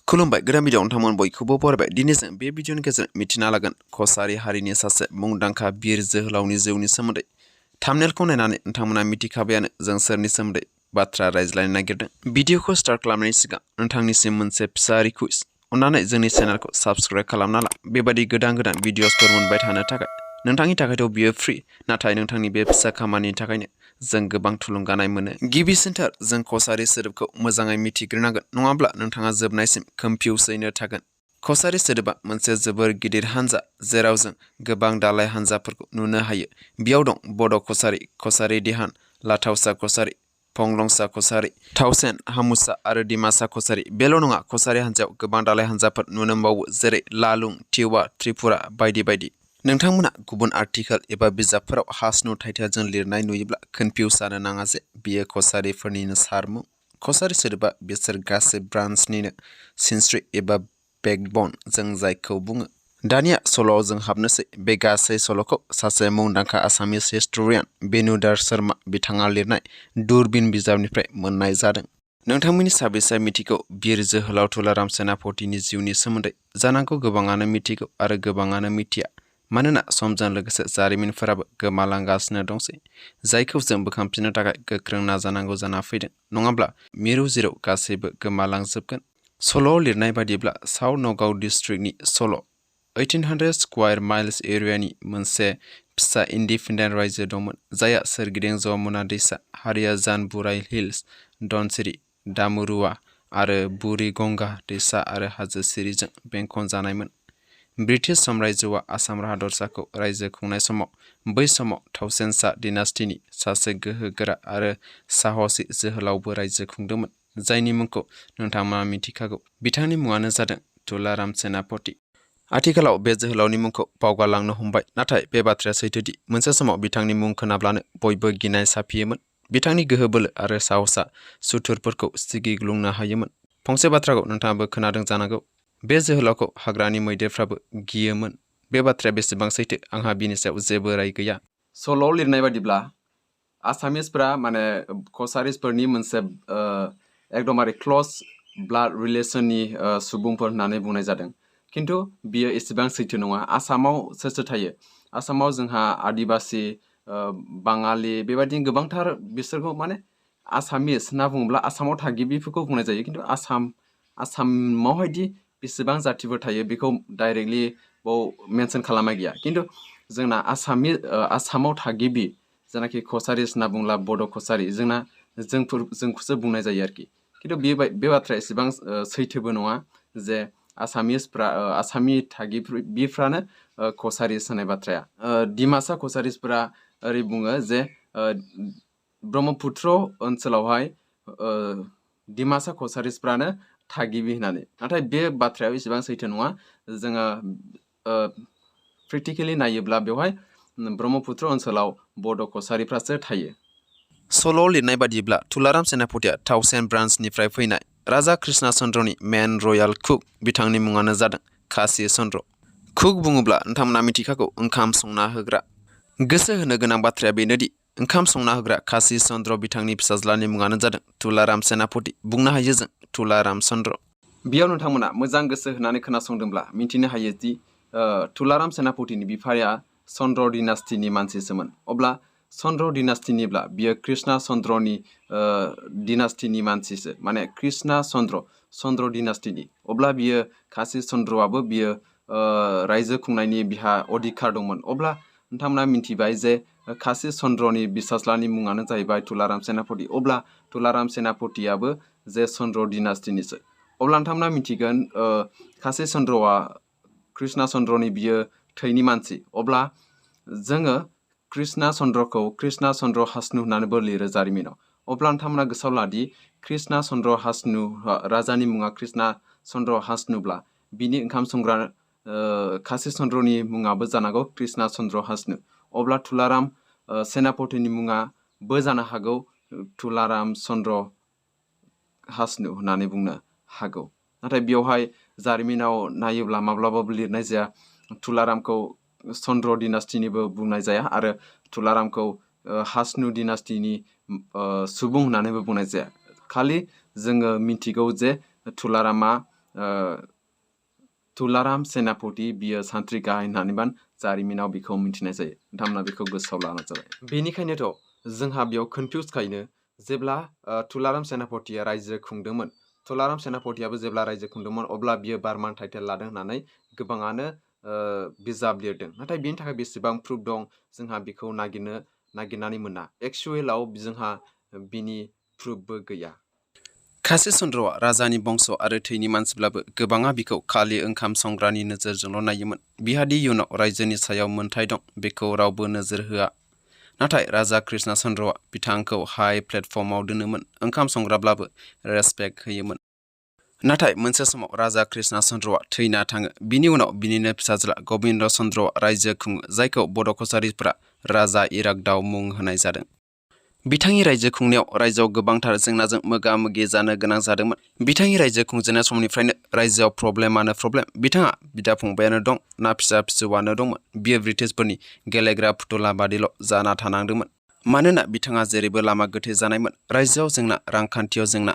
खुलुमबाय गोदान भिडिअ नोंथांमोन बयखौबो बरायबाय दिनै जों बे भिडिअनि गेजेरजों मिथिना लागोन कसारी हारिनि सासे मुंदांखा बिर जोहोलावनि जिउनि सोमोन्दै थाम्बनेलखौ नायनानै नोंथांमोना मिथिखाबायानो जों सोरनि सोमोन्दै बाथ्रा रायज्लायनो नागिरदों भिडिअखौ स्टार्ट खालामनायनि सिगां नोंथांनिसिम मोनसे फिसा रिक्वेस्ट अन्नानै जोंनि चेनेलखौ साबस्क्राइब खालामना ला बेबादि गोदान भिडिअसफोर मोनबाय थानो थाखाय नोंथांनि थाखायथ' बियो फ्रि नाथाय नोंथांनि बे फिसा खामानिनि थाखायनो जों गोबां थुलुंगानाय मोनो गिबिसिनथार जों कसारी सोदोबखौ मोजाङै मिथिग्रोनांगोन नङाब्ला नोंथाङा जोबनायसिम कनफ्यूजयैनो थागोन कसारी सोदोबा मोनसे जोबोर गिदिर हानजा जेराव जों गोबां दालाय हानजाफोरखौ नुनो हायो बेयाव दं बड' कसारी कसारी दिहान लाथावसा कसारी फंलंसा कसारी थावसेन हामुसा आरो दिमासा कसारी बेल' नङा कसारी हानजायाव गोबां दालाय हानजाफोर नुनो मोनबावो जेरै लालुं तिवा त्रिपुरा बायदि बायदि नोंथांमोना गुबुन आर्टिकल एबा बिजाबफोराव हासनु टाइटेलजों लिरनाय नुयोब्ला कनफ्यूज जानो नाङा जे बियो कसारीफोरनिनो सारमुं कसारी सोदोबा बिसोर गासै ब्रान्चनिनो सिनस्रि एबा बेकबन जों जायखौ बुङो दानिया सल'आव जों हाबनोसै बे गासै सल'खौ सासे मुंदांखा आसामिस हिस्टरियान बेनुदार शर्मा बिथाङा लिरनाय दुरबिन बिजाबनिफ्राय मोननाय जादों नोंथांमोननि साबेसे मिथिगौ बिर जोहोलाव तुलाराम सेनापतिनि जिउनि सोमोन्दै जानांगौ गोबाङानो मिथिगौ आरो गोबाङानो मिथिया मानोना समजों लोगोसे जारिमिनफोराबो गोमालांगासिनो दंसै जायखौ जों बोखांफिननो थाखाय गोख्रों नाजानांगौ जाना फैदों नङाब्ला मिरु जिरौ गासैबो गोमालांजोबगोन सल'आव लिरनाय बायदिब्ला साउथ नगाव डिस्ट्रिक्टनि सल' 1800 स्क्वायर माइल्स एरियानि मोनसे फिसा इन्डिपेन्डेन्ट रायजो दंमोन जायहा सोरगिदिं जमुना दैसा हारियाजान बुराई हिल्स धनसिरि दामुरुवा आरो बुरि गंगा दैसा आरो हाजो सिरिजों बेंखन जानायमोन ब्रिटिश साम्रायजोआ आसाम हादरसाखौ रायजो खुंनाय समाव बै समाव थावसेनसा डिनास्टिनि सासे गोहोगोरा आरो साहसि जोहोलावबो रायजो खुंदोंमोन जायनि मुंखौ नोंथाङा मिथिखागौ बिथांनि मुङानो जादों तुलाराम सेनापति आथिखालाव बे जोहोलावनि मुंखौ बावगारलांनो हमबाय नाथाय बे बाथ्राया सैथोदि मोनसे समाव बिथांनि मुं खोनाब्लानो बयबो गिनाय साफियोमोन बिथांनि गोहो बोलो आरो साहसआ सुथुरफोरखौ सिगिग्लुंनो हायोमोन फंसे बाथ्राखौ नोंथाङाबो खोनादों जानांगौ बे जोहोलावखौ हाग्रानि मैदेरफ्राबो गियोमोन बे बाथ्राया बेसेबां सैथो आंहा बिनि सायाव जेबो राय गैया सल'आव लिरनाय बादिब्ला आसामिसफोरा माने कसारिसफोरनि मोनसे एकदमबारे क्लस ब्लाड रिलेसननि सुबुंफोर होननानै बुंनाय जादों खिन्थु बियो एसेबां सैथो नङा आसामाव सोर सोर थायो आसामाव जोंहा आदिबासि बाङालि बेबायदिनो गोबांथार बिसोरखौ माने आसामिस होनना बुङोब्ला आसामाव थागिबिफोरखौ बुंनाय जायो खिन्थु आसामावहायदि बेसेबां जातिफोर थायो बेखौ डाइरेक्टलि बाव मेनसन खालामनाय गैया खिन्थु जोंना आसामाव थागिबि जेनाखि कसारिस होनना बुङोब्ला बड' कसारि जोंखौसो बुंनाय जायो आरोखि खिन्थु बे बाथ्राया एसेबां सैथोबो नङा जे आसामनि थागिबिफ्रानो कसारिस होननाय बाथ्राया डिमासा कसारिसफोरा ओरै बुङो जे ब्रह्मपुत्र ओनसोलावहाय डिमासा कसारिसफ्रानो थागिबि होननानै नाथाय बे बाथ्रायाव एसेबां सैथो नङा जोङो प्रेक्टिकेलि नायोब्ला बेवहाय ब्रह्मपुत्र ओनसोलाव बड' कसारिफ्रासो थायो सल'आव लिरनाय बादिब्ला तुलाराम सेनापतिया थावसेन ब्रान्चनिफ्राय फैनाय राजा कृष्ण चन्द्रनि मेन रयेल कुक बिथांनि मुङानो जादों काशी चन्द्र कुक बुङोब्ला नोंथांमोना मिथिखागौ ओंखाम संना होग्रा गोसो होनो गोनां बाथ्राया बेनोदि ओंखाम संना होग्रा काशी चन्द्र बिथांनि फिसाज्लानि मुङानो जादों तुलाराम सेनापति बुंनो हायो जों तुलाराम चन्द्र बेयाव नोंथांमोना मोजां गोसो होनानै खोनासंदोंब्ला मिथिनो हायो दि तुलाराम सेनापतिनि बिफाया चन्द्र डिनास्टिनि मानसिसोमोन अब्ला चन्द्र डिनास्टिनिब्ला बियो कृष्ण चन्द्रनि डिनास्टिनि मानसिसो माने कृष्ण चन्द्र डिनास्टिनि अब्ला बियो काशी चन्द्रआबो बियो रायजो खुंनायनि बिहा अधिकार दंमोन अब्ला नोंथांमोना मिथिबाय जे काशी चन्द्रनि बिसाज्लानि मुङानो जाहैबाय तुलाराम सेनापति अब्ला तुलाराम सेनापतियाबो जे चन्द्र डिनास्टिनिसो अब्ला नोंथांमोना मिथिगोन काशी चन्द्रआ कृष्ण चन्द्रनि बियो थैनि मानसि अब्ला जोङो कृष्ण चन्द्रखौ कृष्ण चन्द्र hasnu होननानैबो लिरो जारिमिनाव अब्ला नोंथांमोना गोसोआव लादि कृष्ण चन्द्र hasnu राजानि मुङा कृष्ण चन्द्र hasnuब्ला बिनि ओंखाम संग्रा काशी चन्द्रनि मुङाबो जानांगौ कृष्ण चन्द्र hasnu अब्ला तुलाराम सेनापतिनि मुङाबो जानो हागौ तुलाराम चन्द्र hasnu होननानै बुंनो हागौ नाथाय बेवहाय जारिमिनाव नायोब्ला माब्लाबाबो लिरनाय जाया तुलारामखौ चन्द्र डिनास्टिनिबो बुंनाय जाया आरो तुलारामखौ hasnu डिनास्टिनि सुबुं होननानैबो बुंनाय जाया खालि जोङो मिथिगौ जे तुलारामा Tularam Senapati बियो सान्थ्रि गाहाय होननानै जारिमिनाव बिखौ मिथिनाय जायो नोंथांमोना बिखौ गोसोआव लानो जाबाय बेनिखायनोथ' जोंहा बेयाव कनफ्यूज खायनो जेब्ला Tularam Senapatiया रायजो खुंदोंमोन Tularam Senapatiयाबो जेब्ला रायजो खुंदोंमोन अब्ला बियो बारमान टाइटेल लादों होननानै गोबाङानो बिजाब लिरदों नाथाय बेनि थाखाय बेसेबां प्रुफ दं जोंहा बिखौ नागिरनानै मोना एक्चुअलाव जोंहा बिनि प्रुफबो गैया खासे चन्द्रआ राजानि बंस आरो थैनि मानसिब्लाबो गोबाङा बिखौ खालि ओंखाम संग्रानि नोजोरजोंल' नायोमोन बिहादि इयुनाव रायजोनि सायाव मोन्थाय दं बेखौ रावबो नोजोर होआ नाथाय राजा कृष्ण चन्द्रआ बिथांखौ हाई प्लेटफर्माव दोनोमोन ओंखाम संग्राब्लाबो रेसपेक्ट होयोमोन नाथाय मोनसे समाव राजा कृष्ण चन्द्रआ थैना थाङो बिनि उनाव बिनिनो फिसाज्ला गबिन्द चन्द्रआ रायजो खुङो जायखौ बड' कछारिफोरा राजा इरागदाव मुं होनाय जादों बिथांनि रायजो खुंनायाव रायजोआव गोबांथार जेंनाजों मोगा-मोगि जानो गोनां जादोंमोन बिथांनि रायजो खुंजेननाय समनिफ्रायनो रायजोआव प्रब्लेमानो प्रब्लेम बिथाङा बिदा फंबायानो दं ना फिसा फिसौआनो दंमोन बियो ब्रिटिशफोरनि गेलेग्रा फुथुला बादिल' जाना थानांदोंमोन मानोना बिथाङा जेरैबो लामा गोथे जानायमोन रायजोआव जेंना रांखान्थियाव जेंना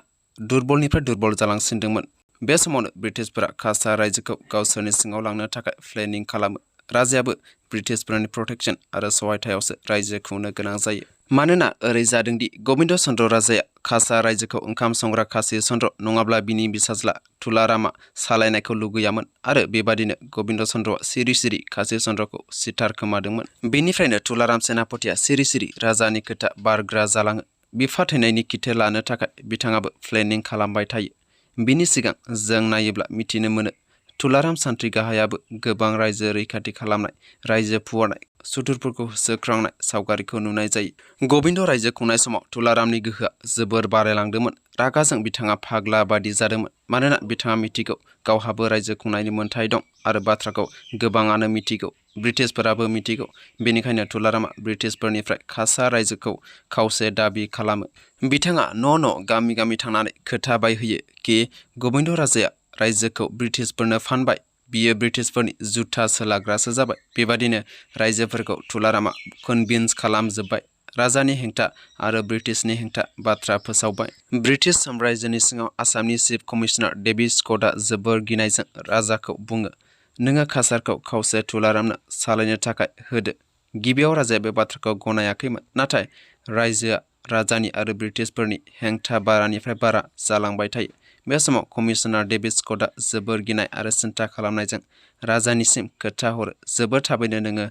दुरबलनिफ्राय दुरबल जालांसिनदोंमोन बे समावनो ब्रिटिशफोरा कासा रायजोखौ गावसोरनि सिङाव लांनो थाखाय प्लेनिं खालामो राजायाबो ब्रिटिशफोरनि प्रटेक्शन आरो सहायथायावसो रायजो खुंनो गोनां जायो मानोना ओरै जादोंदि गबिन्द चन्द्र राजाया कासा रायजोखौ ओंखाम संग्रा काशी चन्द्र नङाब्ला बिनि बिसाज्ला तुलारामा सालायनायखौ लुगैयामोन आरो बेबादिनो गबिन्द चन्द्रआ सिरि सिरि काशी चन्द्रखौ सिथार खोमादोंमोन बेनिफ्रायनो तुलाराम सेनापतिया सिरि सिरि राजानि खोथा बारग्रा जालाङो बिफा थैनायनि खिथेर लानो थाखाय बिथाङाबो प्लेनिं खालामबाय थायो बिनि सिगां जों नायोब्ला मिथिनो मोनो तुलाराम सान्थ्रि गाहायाबो गोबां रायजो रैखाथि खालामनाय रायजो फुवारनाय सुथुरफोरखौ होसोख्रांनाय सावगारिखौ नुनाय जायो गबिन्द रायजो खुंनाय समाव तुलारामनि गोहोआ जोबोर बारायलांदोंमोन रागाजों बिथाङा फाग्ला बादि जादोंमोन मानोना बिथाङा मिथिगौ गावहाबो रायजो खुंनायनि मोन्थाय दं आरो बाथ्राखौ गोबाङानो मिथिगौ ब्रिटिशफोराबो मिथिगौ बेनिखायनो तुलारामा ब्रिटिशफोरनिफ्राय कासा रायजोखौ खावसे दाबि खालामो बिथाङा न' गामि गामि थांनानै खोथा बायहोयो कि गबिन्द राजाया रायजोखौ ब्रिटिशफोरनो फानबाय बियो ब्रिटिशफोरनि जुथा सोलाग्रासो जाबाय बेबादिनो रायजोफोरखौ तुलारामा कनभिन्स खालामजोब्बाय राजानि हेंथा आरो ब्रिटिशनि हेंथा बाथ्रा फोसावबाय ब्रिटिश साम्रायजोनि सिङाव आसामनि चिफ कमिशनार डेभिड स्कटआ जोबोर गिनायजों राजाखौ बुङो नोङो कासारखौ खावसे तुलारामनो सालायनो थाखाय होदो गिबियाव राजाया बे बाथ्राखौ गनायाखैमोन नाथाय रायजोआ राजानि आरो ब्रिटिशफोरनि हेंथा बारानिफ्राय बारा जालांबाय थायो बे समाव कमिशनार डेभिड स्कटआ जोबोर गिनाय आरो सिन्था खालामनायजों राजानिसिम खोथा हरो जोबोर थाबैनो नोङो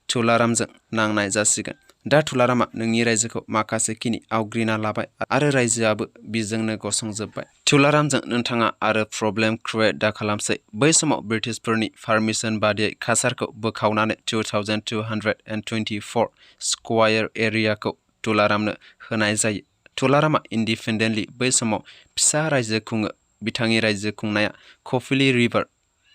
तुलारामजों नांनाय जासिगोन दा तुलारामा नोंनि रायजोखौ माखासे खिनि आवग्रिना लाबाय आरो रायजोआबो बिजोंनो गसंजोब्बाय तुलारामजों नोंथाङा आरो प्रब्लेम क्रिएट दा खालामसै बै समाव ब्रिटिशफोरनि पारमिसन बादियै कासारखौ बोखावनानै 2224 स्क्वायर एरियाखौ तुलारामनो होनाय जायो तुलारामा इन्डिपेन्डेन्टलि बै समाव फिसा रायजो खुङो बिथांनि रायजो खुंनाया कफिली रिभार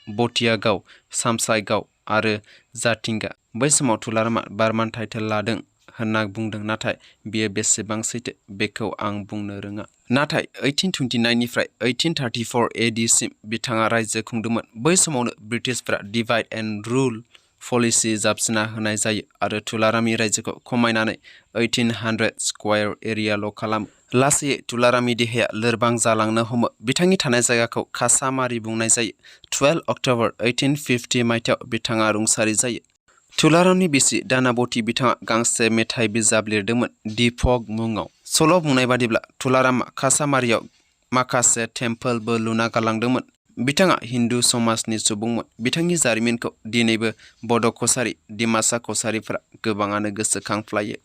बटिया गाव सामसाइ गाव आरो जाथिंगा बै समाव तुलारामा बारमान टाइटेल लादों होनना बुंदों नाथाय बियो बेसेबां सैथो बेखौ आं बुंनो रोङा नाथाय 1829 निफ्राय 1834 AD सिम बिथाङा रायजो खुंदोंमोन बै समावनो ब्रिटिशफोरा डिवाइड एन्ड रुल पलिसि जाबसिना होनाय जायो आरो तुलारामनि रायजोखौ खमायनानै 1800 स्क्वायर एरियाल' खालामो लासैयै तुलारामनि देहाया लोरबां जालांनो हमो बिथांनि थानाय जायगाखौ कासामारि बुंनाय जायो 12 अक्ट'बर 1850 मायथाइयाव बिथाङा रुंसारि जायो तुलारामनि बिसि दानाबती बिथाङा गांसे मेथाइ बिजाब लिरदोंमोन दि फग मुङाव सल' बुंनाय बादिब्ला तुलारामा कासामारियाव माखासे टेम्पोलबो लुना गालांदोंमोन बिथाङा हिन्दु समाजनि सुबुंमोन बिथांनि जारिमिनखौ दिनैबो बड' कछारी डिमासा कछारीफोरा गोबाङानो गोसोखांफ्लायो